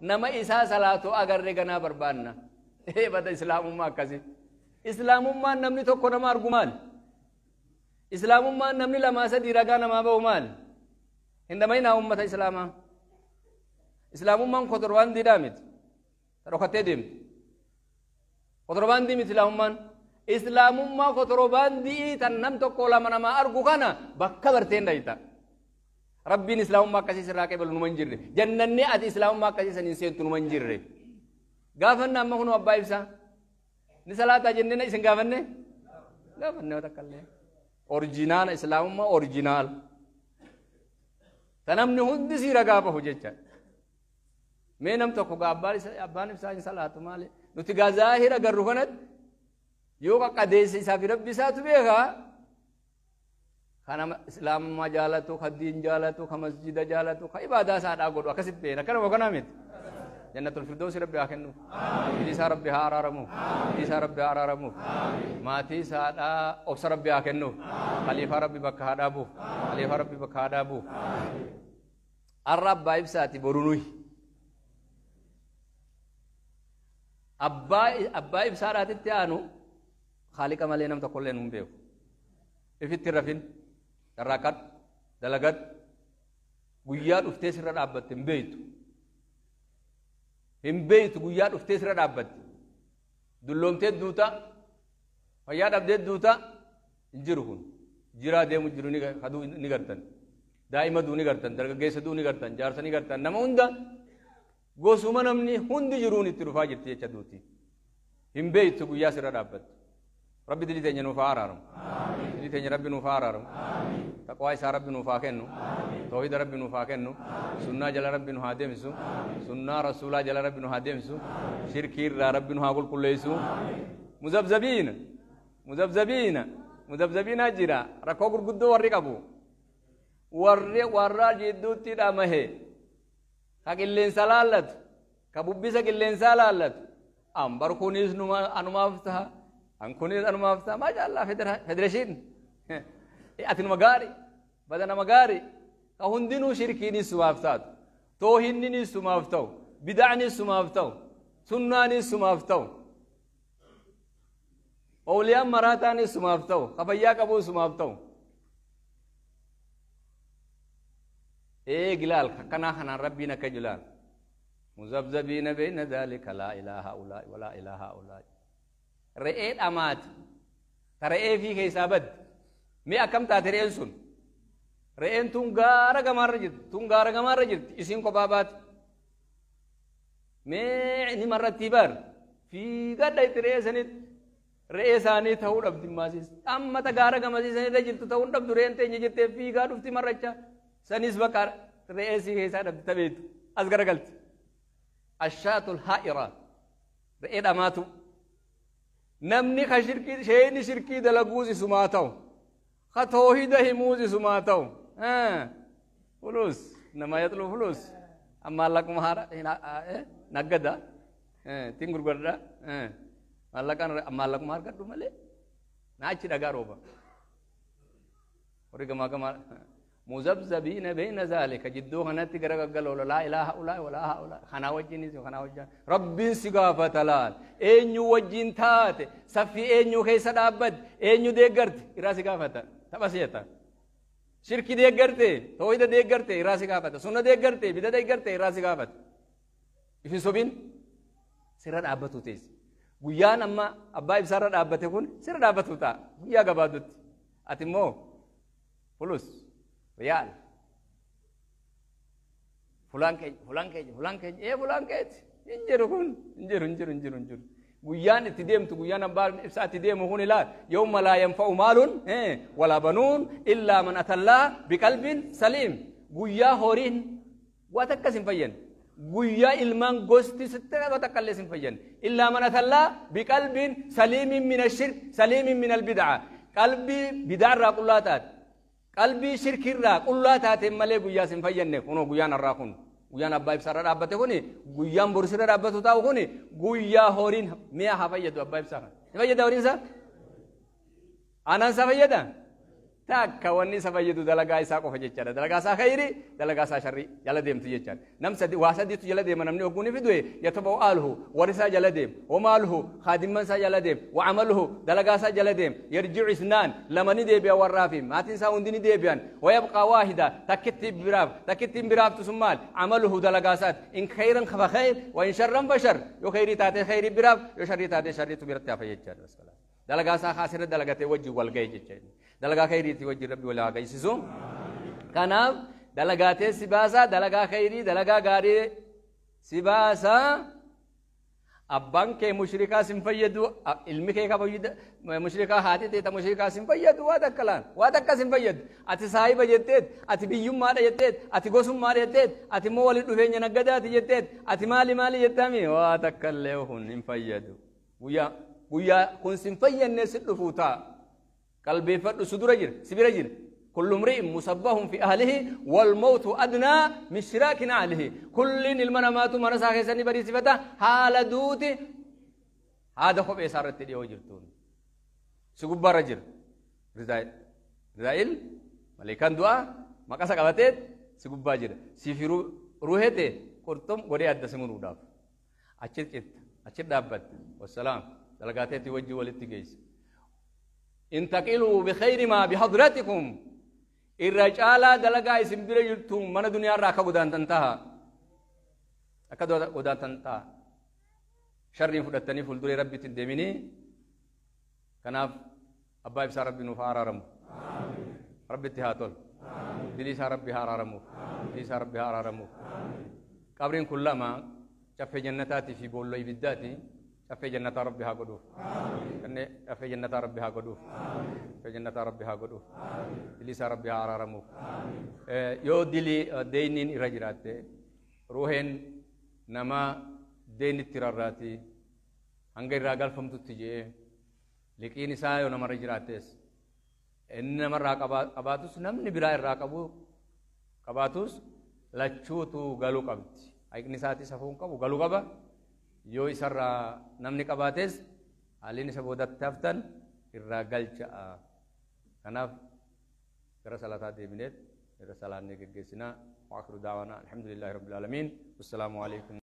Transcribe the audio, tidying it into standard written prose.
Nama isaa salaatu agarre ganaa barbaanna. Bada islaamummaa akkasii. Islaamummaan namni tokko nama argu maal? Islaamummaan namni lamaa sadii ragaa namaa ba'u maal? Hin dhamaynaa ummata islaamaa. Islaamummaan kotorbaandiidhaa miti. Dhokattee deemti. Kotorbaandii miti islaamummaan. Islaamummaa kotorbaandii tan nam tokko lama namaa argu kana bakka barteen dhayita. Rabbiin islaamummaa akkasii sirraa qeebalu numa hin jirre. Jannanni ati islaamummaa akkasii saniin seentu numa hin jirre. Gaafanna amma kunoo abbaa ibsaa. Ni salaataa jennee isin gaafanne? Gaafanne takka illee. Orjinaala islaamummaa orjinaala. Ta namni hundi si ragaa bahu jecha. Mee nam tokko gaa abbaan ibsaa hin salaatu maali? Nuti gaa zaahira garru kanatti yoo qaqqadeesse isaa fi rabbi isaatu beekaa. Kana islaamummaa jaalatu, ka diin jaalatu, ka masjida jaalatu, ka ibaadaa isaadhaa godhu akkasitti beena. Akkanuma kanaa miti. Jannatul Firdausi rabbi haa kennuuf. Isaa rabbi haa araaramuuf. Isaa rabbi haa araaramuuf. Maatii isaadhaa obsa rabbi haa kennuuf. Khaliifaa rabbi bakka haa dhaabuuf. Khaliifaa rabbi bakka haa dhaabuuf. Arra abbaa ibsaati boru nuyi. Abbaa ibsaadhaatitti aanu Khaaliqa malee nam tokkollee nuun beeku. Ifitti rafin, carraaqadhu, dalagadhu, guyyaa dhuftee sirra dhaabbatte hin beeytu. Hin beeytu guyyaa dhuftee sirra dhaabbatte. Dulloomtee duuta, fayyaa dhabdee duuta, hin jiru kun. Jiraa deemu jiru ni gartan. Daa'ima duu ni gartan, dargaggeessa duu ni gartan, jaarsa ni gartan, nama hunda gosuma namni hundi jiruun itti dhufaa jirti jecha duuti. Hin beeytu guyyaa sirra dhaabbatte. Rabbi dilii teenya nuuf haa araaramu. Dilii teenya Rabbi nuuf haa araaramu. Taqwaa isaa Rabbi nuuf haa kennu. Tawhiida Rabbi nuuf haa kennu. Sunnaa jala Rabbi nu haa deemsisu. Sunnaa Rasuulaa jala Rabbi nu haa deemsisu. Shirkii irraa Rabbi nu haa qulqulleessu. Muzabzabiina. Muzabzabiina. Muzabzabiina jira. Rakkoo gurguddoo warri qabu. Warri warra jidduutti dhamahe. Ka qilleensa laallatu. Ka bubbisa qilleensaa laallatu. An bar kunis anumaaf ta'a. An kunis anumaaf ta'a. Maasha Allah federeeshin. Ati nama gaari. Bada nama gaari. Ka hundinuu shirkiinis sumaaf taatu. Toohinninis sumaaf ta'u. Bida'anis sumaaf ta'u. Sunnaanis sumaaf ta'u. Ooliyaan maraataanis sumaaf ta'u. Ka fayyaa qabuu sumaaf ta'u. Eegi laal akkanaa kanaan Rabbiin akka jilaal. Muzabzabiina beeyna dhaalika laa ilaaha ulaa'i walaa ilaaha ulaa'i. Re'ee dhamaati. Ta re'ee fi keessaa badde. Mee akkam taate re'een sun? Re'een tun gaara gamaarra jirti. Tun gaara gamaarra jirti. Isiin kophaa baate. Mee ni marratti bar. Fiigadha itti re'ee sanitti. Re'ee isaanii ta'uu dhabdi maasis. Amma ta gaara gamasiisanirra jirtu ta'uu dhabdu re'een teenya jettee fiigaa dhufti marracha. Sanis bakka re'ee sii keessaa dhabdi tabeetu. As garagalti. Ashaatul haa'ira. Re'ee dhamaatu. Namni ka shirkii sheeyni shirkii dalaguus isumaa ta'u. Ka toohida himuus isumaa ta'u. Fulus nama yaxlu fulus. Maallaquma haara naggada. Ittiin gurguradha. Maallaqaan maallaquma argadhu malee. Na achi dhagaa rooba. Warri gamaa gamaa muzabzabiina beeyna zaalika jidduu kanatti gara gaggaloola laa ilaaha ulaa walaa haulaa kanaa wajjinis kanaa wajjin Rabbiin si gaafata laal eenyu wajjin taate saffii eenyu keessa dhaabbate eenyu deeggarte irraa si gaafata tapha seeta. Shirki deeggarte toohida deeggarte irraa si gaafata sunna deeggarte bida deeggarte irraa si gaafata. Ifin sobin sirra dhaabbatu teessi. Guyyaan amma abbaa ibsaarra dhaabbate kun sirra dhaabbatu ta'a guyyaa gabaabdutti. Ati immoo fulus riyaal fulaan keenya fulaan keenya fulaan keenya ee fulaan keeti hin jiru kun hin jiru hin jiru hin jiru hin jiru. Guyyaan itti deemtu guyyaan abbaan ibsaa itti deemu kun ilaal yawma laa yanfa'u maalun walaa banuun illaa man atallaa biqalbin saliim. Guyyaa horiin waa takkas hin fayyan. Guyyaa ilmaan gosti sitti waa takka illee hin fayyan. Illaa man atallaa biqalbin saliimin min ashirk saliimin min albid'a. Qalbii bid'aarraa qullaa taate. Qalbii shirkirraa qullaa taate malee guyyaa sin fayyanne kunoo guyyaan har'aa kun. Guyyaan abbaa ibsaarra dhaabbate kuni guyyaan borisirra dhaabbatu taa'u kuni guyyaa horiin mi'a haa fayyadu abbaa ibsaa kana. Ni fayyada horiin isaa? Aanaan isaa fayyada? Takka wanni isa fayyadu dalagaa isaa qofa jechaadha. Dalagaa isaa khayrii, dalagaa isaa sharrii jala deemtu jechaadha. Nam sadi waa sadiitu jala deema namni ogguun fi du'e yatba'u aaluhu warri isaa jala deem, wamaaluhu khaadimman isaa jala deem, wacamaluhu dalagaa isaa jala deem. Yarji'u isnaan lama ni deebi'a warraa fi maatiin isaa hundi ni deebi'an. Wayabqaa waahida takkitti biraaf takkitti hin biraaftu sun maal amaluhu dalagaa isaati. In khayran fa khayr wa in sharran fa shar. Yoo khayrii taate khayrii biraaf yoo sharrii taate sharriitu biratti hafa jechaadha. Dalagaa isaa kaasirra dalagatee wajjin wal ga'e jechaadha. Dalagaa khayriitii wajjin rabbi wal haa geessisu. Kanaaf dalagaatee si baasaa dalagaa khayrii dalagaa gaarii si baasaa. Abbaan kee mushrikaa sin fayyadu ilmi kee ka mushrikaa haati teeta mushrikaa sin fayyadu waa takka laan waa takka sin fayyadu. Ati saahiba jetteet ati biyyummaadha jetteet ati gosummaadha jetteet ati immoo walitti dhufeenya naggadaati jetteet ati maali maali jettami waa takka illee kun hin fayyadu. Guyyaa guyyaa kun sin fayyannee si dhufuu ta'a. Qalbeeffadhu si dura jira si bira jira. كل امرئ مصبه في أهله والموت أدنى من شراك نعله. كل المنامات من ساخسني بري صفته حال دوتي هذا خب إسارة اليوم جرتون سقوب رجل رزائل ملكان دعاء ما كسر قبتت سقوب باجر سيفرو روحته قرطم غري أدسمون وداف أشد كت أشد دابت والسلام دلقاته توجه ولتجيس انتقلوا بخير ما بحضرتكم الرجالة دلقا اسم بira jirtu mana duniyaa irraa akka godaantan taha akka godaantan taha sharriin fudhattanii fuulduree rabbitti hin deeminii. Kanaaf abbaa ibsaa rabbi nuuf haa araaramu, rabbitti haa tolu, dilii isaa rabbi haa araaramuuf, dilii isaa rabbi haa araaramuuf. Qabriin kun lama caffee jannataatii fi boolloo ibiddaati. Caffee jannataa rabbi haa godhuuf, caffee jannataa rabbi haa godhuuf, caffee jannataa rabbi haa godhuuf, dilii isaa rabbi haa araaramuuf. Yoo dilii deeyniin irra jiraatte ruuheen nama deeynitti rarraati hanga irraa galfamtutti je'ee liqiin isaa yoo namarra jiraattes inni namarraa qabaatus namni biraa irraa qabu qabaatus lachuutu galuu qabdi. Haqni isaatis hafuu hin qabu galuu qaba. Yoo isarraa namni qabaates haalli isa boodatti haftan irraa galcha'a. Kanaaf gara salaataa deebineet irra salaannee geggeessinaa. Wa akhiru da'waanaa alhamdulillahi rabbil aalamiin. Wassalaamu alaikum.